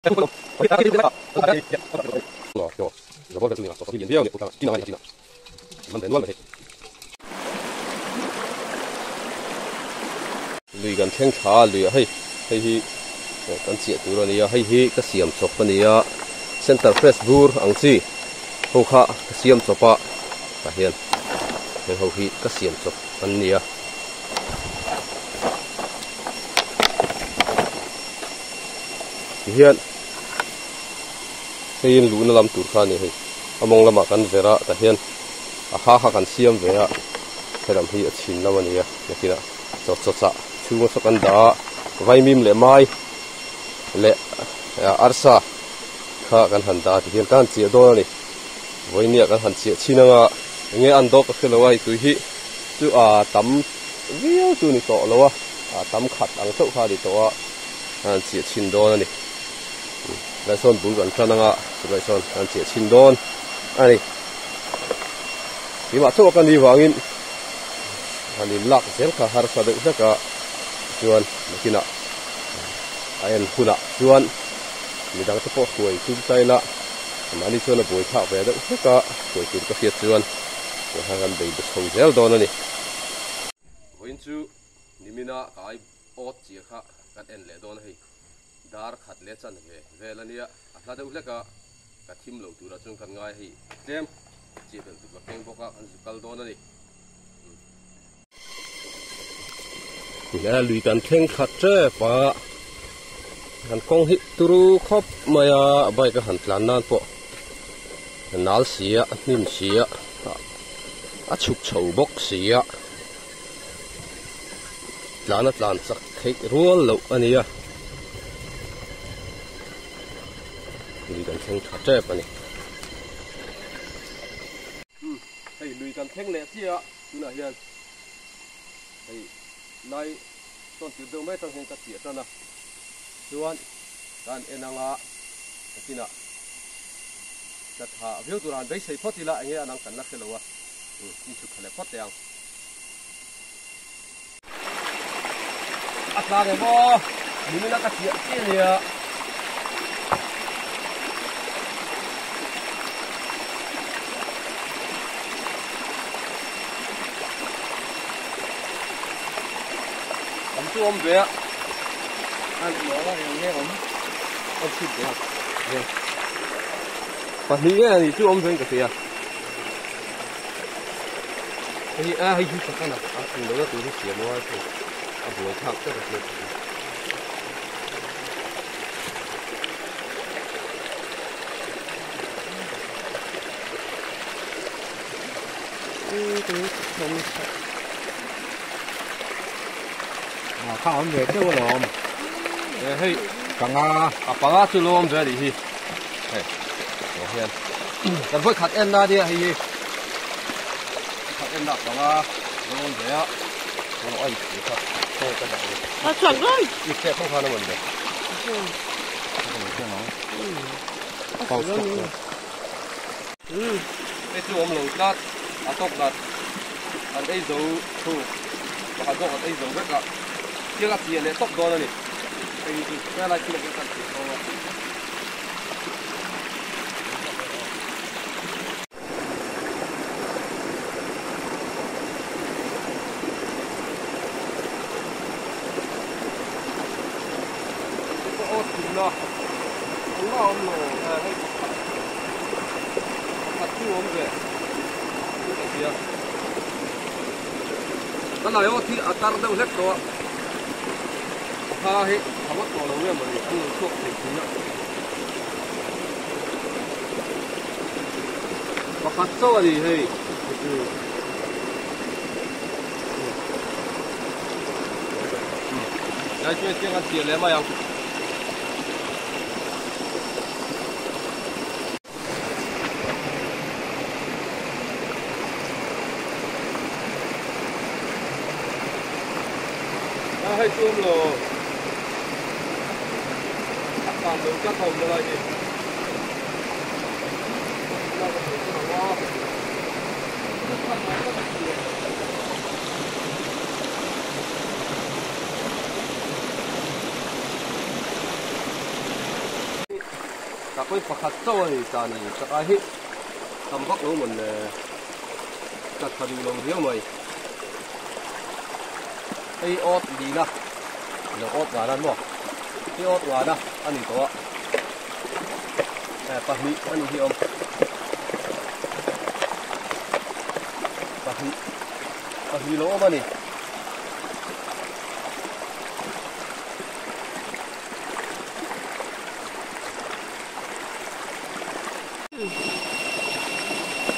Lui kan thleng thla a lui ah hei hei hi kan chiah tur a nia hei hi ka siam chawp a nia center fresh bur ang chi ho kha ka siam chawp a tah hian heng ho hi ka siam chawp an nia. Tihian hei in luhna lam tur kha a ni hei a mawng lamah kan ver a tah hian a ha kha kan siam ve a helam hi a chhin lam a ni a nakinah chaw chaw chah chhunga saw kan dah a vaimim leh mai leh arsa kha kan han dah a tihian kan han chiah dawn a ni vawinia kan han chiah chhin anga enge an dawk ka hrelo a hei tui hi chu a tam viau chu ni tawh lo a a tam khat ang chauh kha a ni tawh a. an chiah chhin dawn a ni lai sawn bul kan tan anga chulai sawn an chiah chhin dawn a ni keimah chauh a ka ni vangin han in lak zel kha harsa deuh hlek a chuan nakinah a en hunah chuan midang te pawh hruai tum ta ila mahni chuan a buai thlak ve deuh hlek a hruai tur ka hriat chuan kan bei be chho zel dawn a ni. Vawiin chu nimina ka ai Awt chiah kha kan en leh dawn a hei, dar khat leh chan ve vel a nia, a hla deuh hlek a, ka thim lo turah chuan kan ngai hei tlem chiah belh tuk la keng bawk a, kan zu kal dawn a ni. Nia lui kan thleng khat tep a, kan kawng hi turu khawp mai a, bike a han tlan nan pawh nal si a, hnim si a, a chhuk chho bawk si a. Tlan a tlan chak theih rual loh a ni a, lui kan thleng tha tep a ni. Umm hei lui kan thleng leh chiah a, tunah hian hei lai tawn tir deuh mai atang hian ka chiah tan a, chuan ka han en anga nakinah ka tha viau turah han beisei phawt ila enge a nang kan la hre lo a, umm inchhuk tha leh phawt teh ang. A tlang em aw, nimin a ka chiah chiah ania. Awm chu awm ve a. An awm a, eng nge awm? Awm chhut ve a. Pahnih nge ani chu awm ve in ka hria. Hei a hei hi sakana a ang lo na tur hi siam a hei a buai thlak tlat a hriat hi. À, kha awm ve teuh alawm. E hei panga a panga chu lo awm ve a nih hi. Hei tawh hian kan vawi khat en na nia hei hi khat en na panga lo awm ve a lo ai chu kha khaw ka dah ni a chak lai i khe khaw khan a man ve pau chak hei chu awm lo tlat a tawk dat an ei zo thu pakhat zawk an ei zo vek a thil a chiah leh tawp dawn a ni hei hi chu helai thil ah hian kan chiah dawn a. Ka lai aw thil a tar deuh hlek tawh a, a ha hi a ngawt tawh lo nge mawni an lo chhuak thei thin a. Pakhat chauh a ni hei chu. Lai chu hetiang an chiah leh mai ang. A hei chu awm lo. A tlan lo tlat a awm na lai hi. Chakawih pakhat chauh a ni ta ni. Chakai hi tam vak lo mawn le ka tha duh lo riau mai. Hei awt lina lo awt ngana maw hei awt ngana a ni tawh a pahnih a ni hi awm pahnih pahnih lo awm a ni.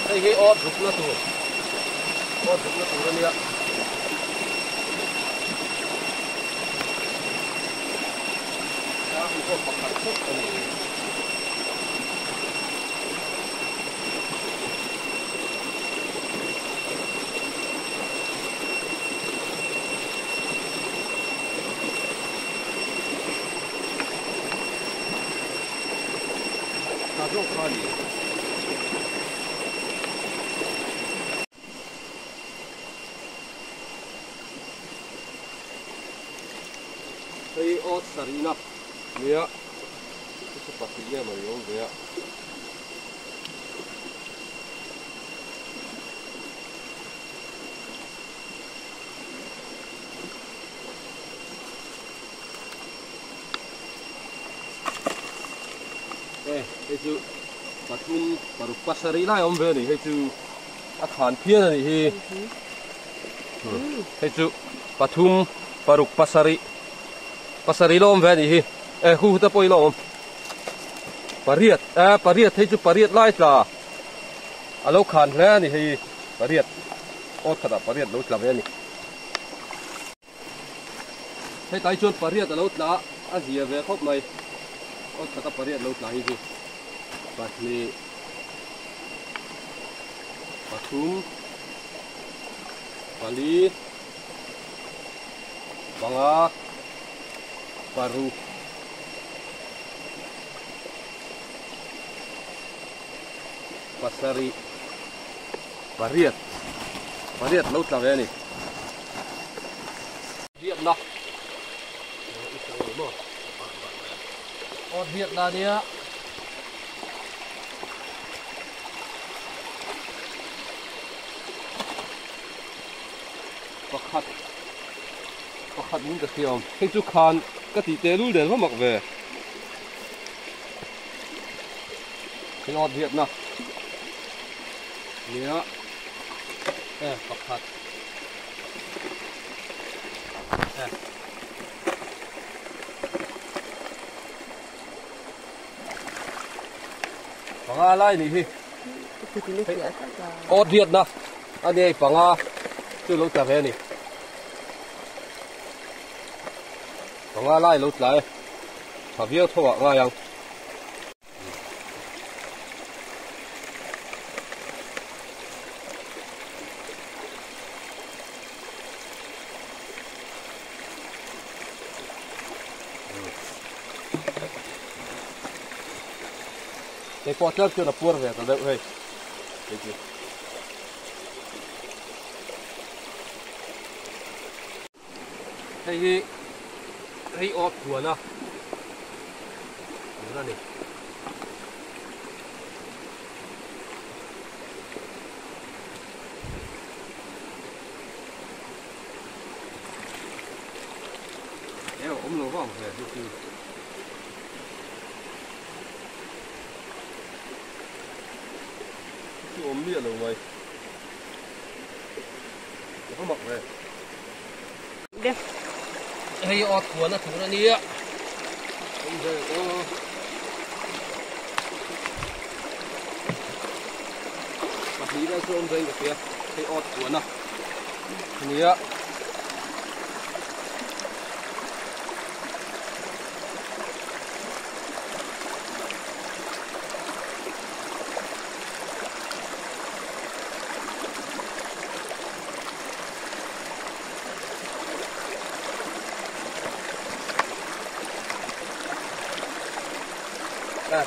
Hei hi awt rukna tur awt rukna tur a nia. Hei pawh pakhat chauh a ni. Tha zawk kha a ni. Hei awt sarihna nia chu pahnih em a ni awm ve a. E hei chu pathum paruk pasarih lai a awm ve a ni hei chu a khan phian a nih hi hei chu pathum paruk pasarih pasarih la awm ve a nih hi e hu te pawh hi la awm pariat e pariat hei chu pariat lai tla a lo khan hle a ni hei pariat awt khatah pariat lo tla ve a ni. Hetlai chuan pariat a lo tla a zia ve khawp mai. Awt khata pariat lo tla hi chu pahnih pathum pali panga paruk pasarih Pariat pariat lo tla ve a ni. Riatna Aw riatna nia. Pakhat pakhat min ka hriam. Hei chu khan ka tih teh lul del va mak ve. Hei awt riatna. Nia e pakhat e panga lai nih hi awt riatna a ni hei panga chu lo tla ve a ni panga lai lo tla e tha viau tho ah ngai ang. Hei pawh tlem chuan a puar ve ta deuh hei hei chu. Hei hi hei awt huan a tur a ni. He a awm lo vang ve hi chu. Chu awm miah lo mai. Ka mak ve. Hei awt huan a tur a nia. Awm ve aw. Pahnih vel chu awm ve in ka hria. Hei awt huan a nia.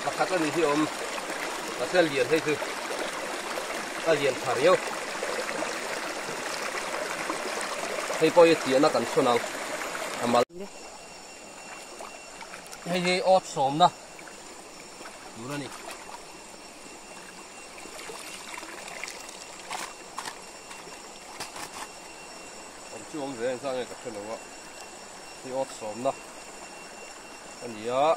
Pakhat a nih hi awm mahse a lian hei chu a lian tha riau hei pawh hi chiahna kan chhawn ang a mal hei hi awt sawmna. tur a ni. Awm chu awm ve engzah nge ka hre lo a, hei awt sawmna a ni a.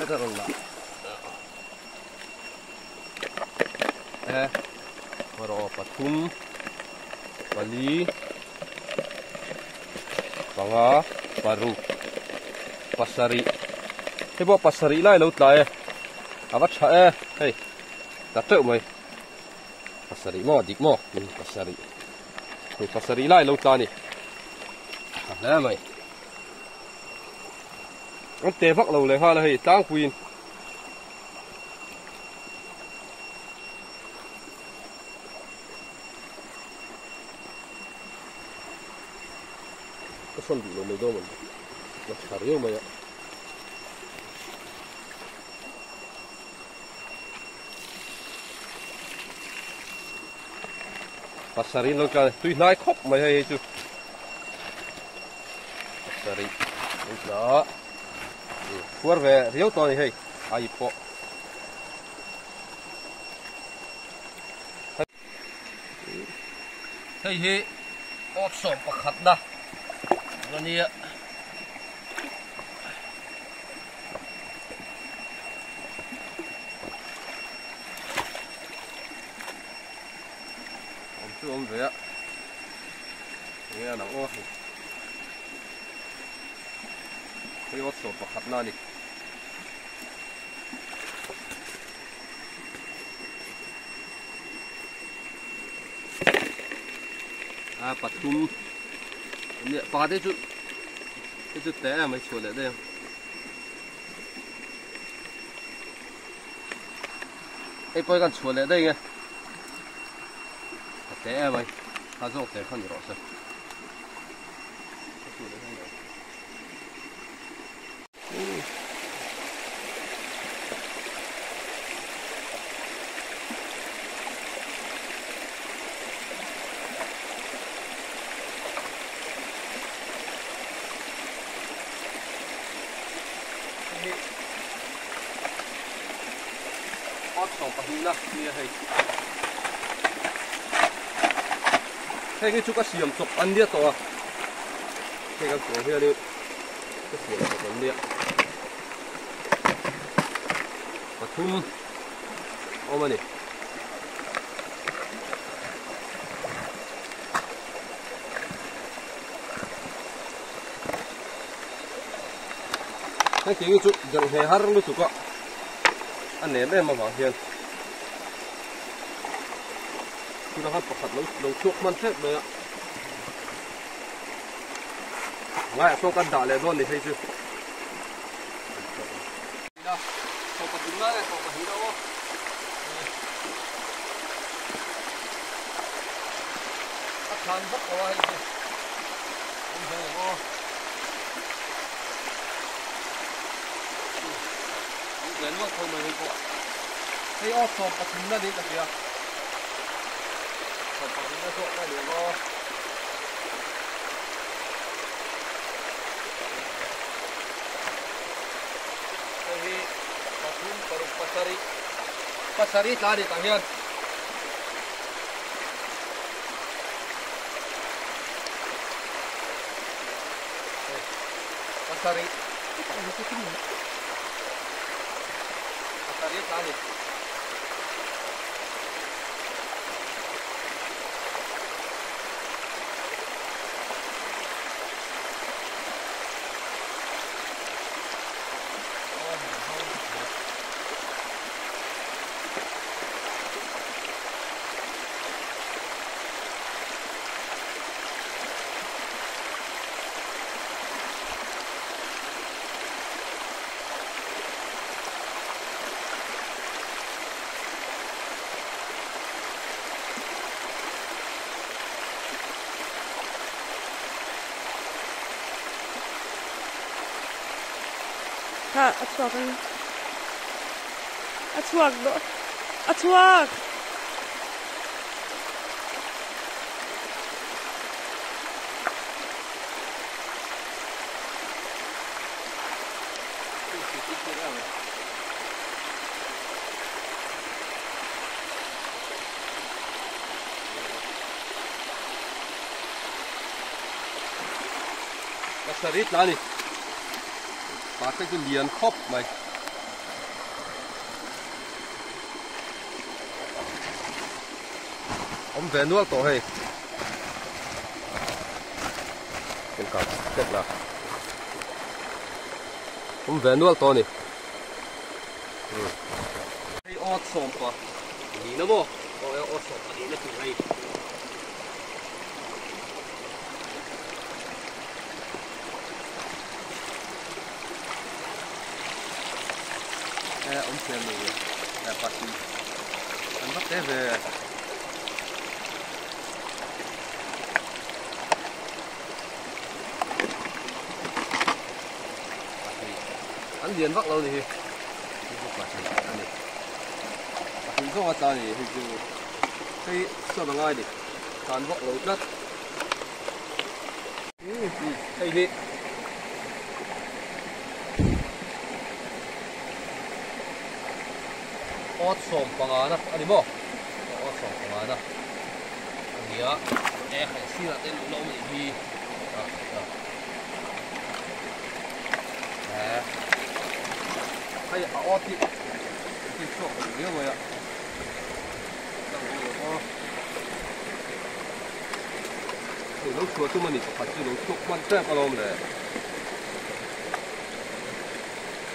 Ka rawn lah e rawh pathum pali panga paruk pasarih hei pawh pasarih lai lo tla e a va tha e hei ta teuh mai pasarih maw dik maw pasarih hei pasarih lai lo tla a ni tha hle mai. An te vak lo leh nghal a hei tlangpuiin. Ka sawn duh lo mai dawn ang la tha riau mai a. Pasarih lo tla tui hnai khawp mai hei chu. Pasarih lo tla khuar ve riau tawh a ni hei a ip pawh. Hei hi awt sawm pakhatna a nia. Awm chu awm ve a enge a nang aw hei hei awt sawm pakhat na a ni. A pathum nia pakhat hi chu hei chu te em mai chhuah leh daih ang. Hei pawh hi kan chhuah leh daih nge a te em mai a zawk te kha ni rawh se ka chhuah leh daih Hei hi chu ka siam chawp an nia tawh a hei kan pawl hianin ka siam chawp an nia pathum awm a ni. Hei thing hi chu delh hle har lutuk a a nem em avang hian tunah khan pakhat lo lo chhuak hman tep mai a ngaiah sawn kan dah leh dawn ni hei chu. A than vak lo a hei chu awm hle ang aw. Awm ve nual tho mai hei pawh. Hei aw sawm pathum na niin ka hria. Sawm pathum na zawk na ni ang aw. Hei hi pathum paruk pasarih pasarih tla a ni tah hian. Pasarih pasarih tla a ni. Kha a chhuak a ni. A chhuak dawh a chhuak. Pasarih tla a ni pa te chu lian khawp mai. Awm ve nual tawh hei engkah step la awm ve nual tawh a ni hei awt sawm pa ni na maw aw awt sawm pa ni na tur hei. Awm thiam nei ve pahnih an va te ve pahnih an lian vak lo ni hi pahnih a ni pahnih zawng a tla a ni hei chu hei sawn a ngai ni tan vak lo tlat. Hei hi awt sawm panga na a ni maw awt sawm panga na a ni a e hei sirah te luh lo a nih hi hei a awt hi a chhuak lo riau mai a. Hei lo chhuah tum a ni pakhat chu lo chhuak hman tep alawm le.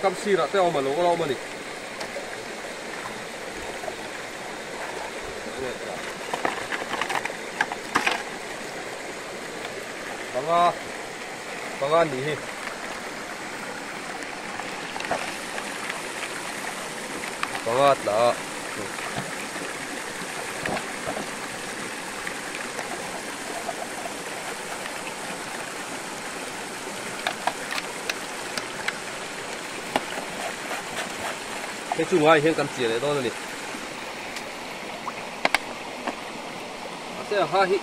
Kam sirah te a awm a lo awm a ni. Panga panga ni hi. Panga tla a. Hei chu ngai hian kan chiah leh dawn a ni. Mahse a ha hi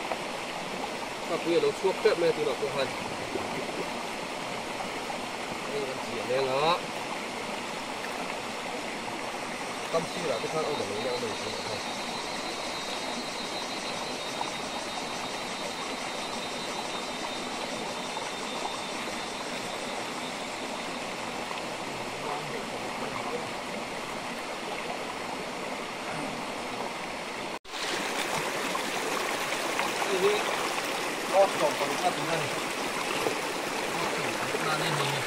kapui a lo chhuak tep mai a tunah pawh khan hei kan chiah leng a kam sirah te khan awm a lo la awm a ni tunah khan. Hei hi awt sawm paruk na tur a ni. Awt sawm paruk na ni hei hi.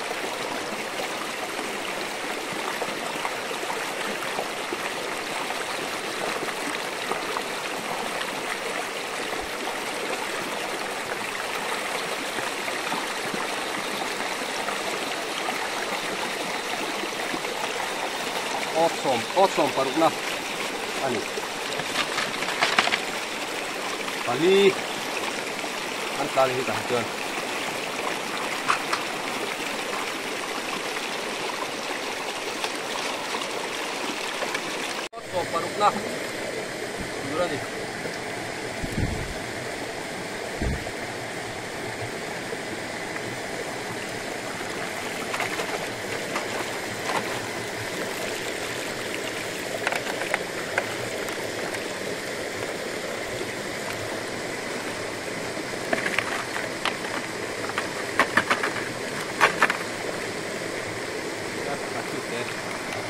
Awt sawm awt sawm parukna a ni. Pali an tla leh hi tah chuan. Sawm parukna tur a ni.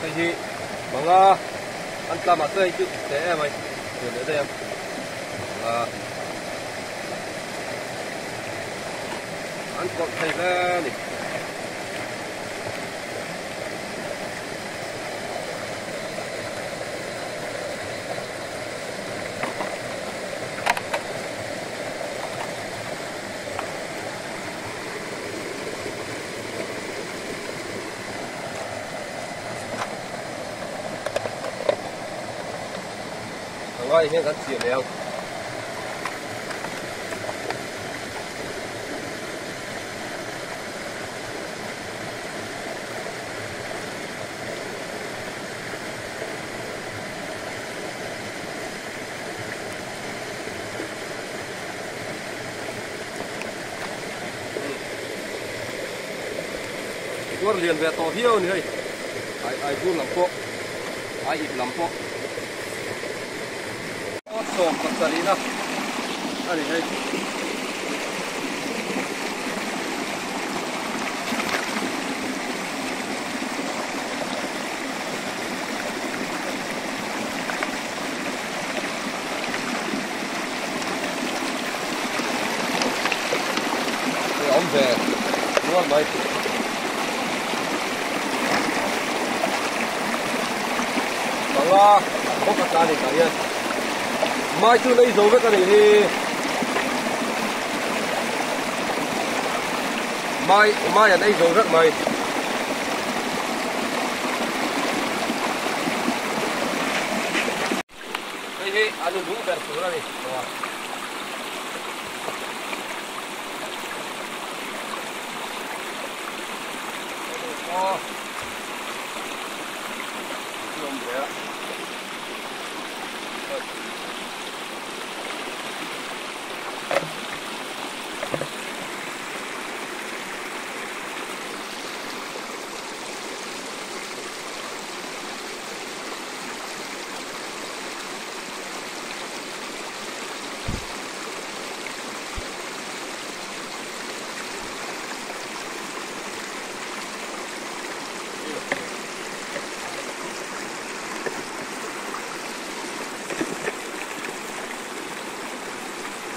Hei hi banga an tlamah chuan hei chu te em mai lian leh daih a banga an kawlh thei hle a ni. A ngai hian kan chiah leh ang. Puar lian ve tawh viau a ni hei. Ai ai bur lam pawh ai ip lam pawh. Awt 17 na a ni hei. Awm ve nual mai. Panga bawk a tla ni tah hian mai chu nei zo vek a nih hi mai mai an ei zo vek mai. Hei hi a nu lung ber tur a ni aw. Aw. Awm ve a.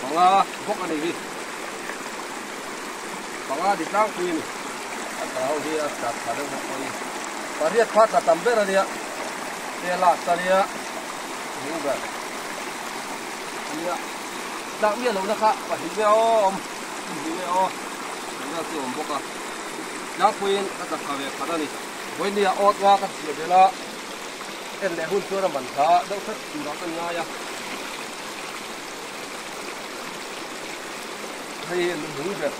Panga bawk a ni hi panga di tlangpui a ni a tla ho hi a tla tha deuh bawk pawhin pariat kha tla tam ber a nia. Te last a nia lung ber nia tlak miah lohna kha pahnih ve aw awm pahnih ve aw tih vel chu awm bawk a tlangpuiin ka tla tha ve khat a ni vawinia awt nga ka chhiah belh a en leh hun chuan a man hla deuh hret turah ka ngai a hei hi lung ber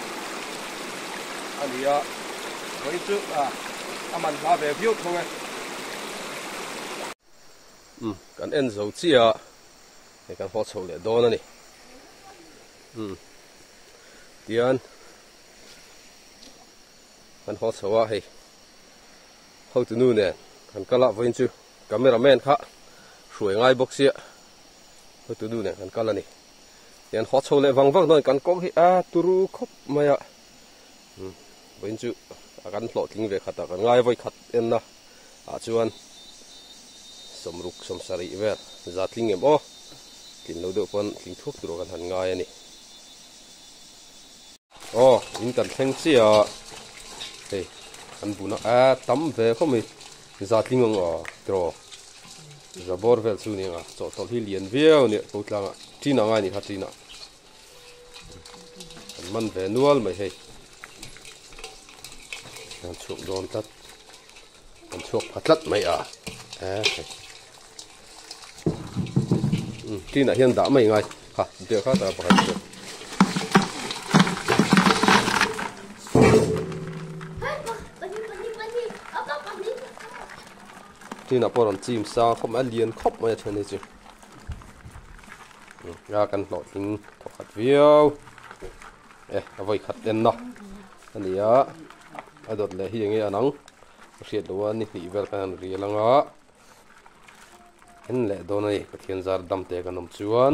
a ni a vawiin chu a man hla ve viau thung e. Umm kan en zo chiah a hei kan haw chho leh dawn a ni umm tian kan haw chho a hei hotu nu nen kan kal a vawiin chu camera man kha hruai ngai bawk sia hotu nu nen kan kal a ni tian haw chho leh vang vang dawn kan kawng hi a turu khawp mai a umm vawiin chu a kan hlawhtling ve khat a kan ngai vawi khat en a. ah chuan sawmruk sawmsarih vel za tling em aw tlin lo deuh pawn tling thuak tur kan han ngai a ni aw in kan thleng chiah a hei an bun a a tam ve khawp mai za tling ang aw tiraw za bawr vel chu ni ang a chawhtawlh hi lian viau a nia ko tlangah ṭin a ngai a ni kha ṭin ah an man ve nual mai hei an chhuak dawn tlat an chhuak pha tlat mai a tinah hian dah mai ngai ha deuh kha ta pakhat chu tinah pawh rawn chim sa khawp mai a lian khawp mai a then hi chu a kan hlawhtling thawkhat viau e a vawi khat enna a ni a a dawt leh hi enge an ang a hriat loh a ni hnih vel khan an rial anga en leh dawn a ni Pathian zar dam te kan awm chuan.